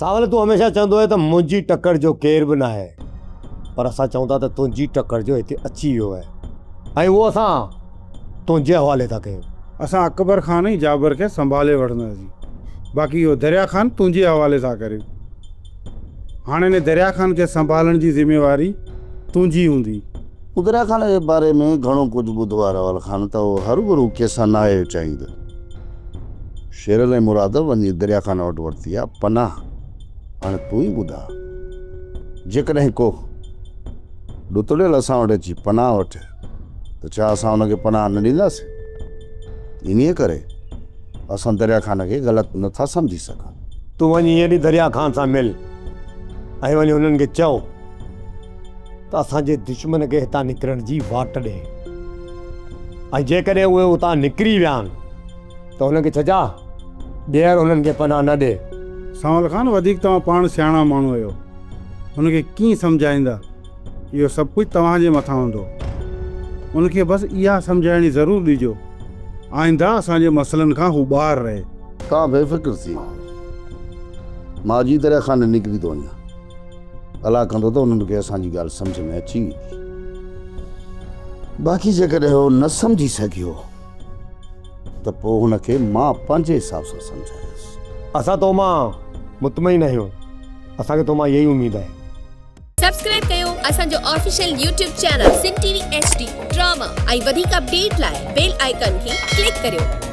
سانول تون هميشه چوندو آهين ته منهنجي ٽڪر جو ڪير به ناهي پر اسان چئون ٿا ته تنهنجي ٽڪر جو هتي اچي ويو آهي ۽ اهو اسان تنهنجي حوالي ٿا ڪيون. اسان اڪبر خان ۽ جابر کي سنڀالي وٺنداسين باقي اهو دريا خان تنهنجي حوالي ٿا ڪريون. هاڻ ان دريا خان کي سنڀالڻ جي ذميواري تنهنجي هوندي. مون دريا خان جي باري ۾ گهڻو ڪجهه ٻڌو آهي راول خان ته اهو هروڀرو ڪنهن سان ناهي چاهيندو. شيرل ۽ مراد وڃي دريا خان وٽ ورتي آ پناهه. هاڻي تون ئي ٻڌاء جيڪڏهن ڪو ڏتڙيل اسان وٽ اچي پناهه وٺي ته ڇا اسان ان کي پناهه نه ڏينداسين؟ انهيء ڪري اسان دريا خان کي غلط نه ٿا سمجهي سگهون. تون وڃي هينئر ئي دريا خان سان مل ۽ وڃي هنن کي چئو ته اسان جي دشمن کي هتان نڪرڻ جي واٽ ڏي ۽ جيڪڏهن اهي اتان نڪري ويا آهن ته هنن کي ڇجا ٻيهر هنن کي پناهه نه ڏي. سانول خان وڌيڪ توهان پاڻ سياڻا ماڻهو آهيو هن کي ڪيئن سمجهائيندا اهو سڀ ڪجهه توهان جي مٿان هوندو ان کي بس اها سمجهائڻي ضرور ڏجو آئنده اسان جي مسئلن کان هو ٻاهر رهي. توهان بي فڪر ٿي وڃو مان اڄ ئي دريا خان ڏي نڪري ٿو وڃان. الله ڪندو ته انهن کي اسان جي ڳالهه سمجهه ۾ اچي ويندي. باقي جيڪڏهن هو نه سمجهي سگهيو ته پوء هن کي مان پنهنجي حساب سان سمجهايس. اسان تو مان مطمئن آهيون. اسان کي تو مان اها ئي اميد آهي. سبسڪرائب ڪيو اسان جو official YouTube channel Sindh T V H D drama ۽ وڌيڪ اپڊيٽ لاء بيل آئيڪان کي ڪلڪ ڪريو.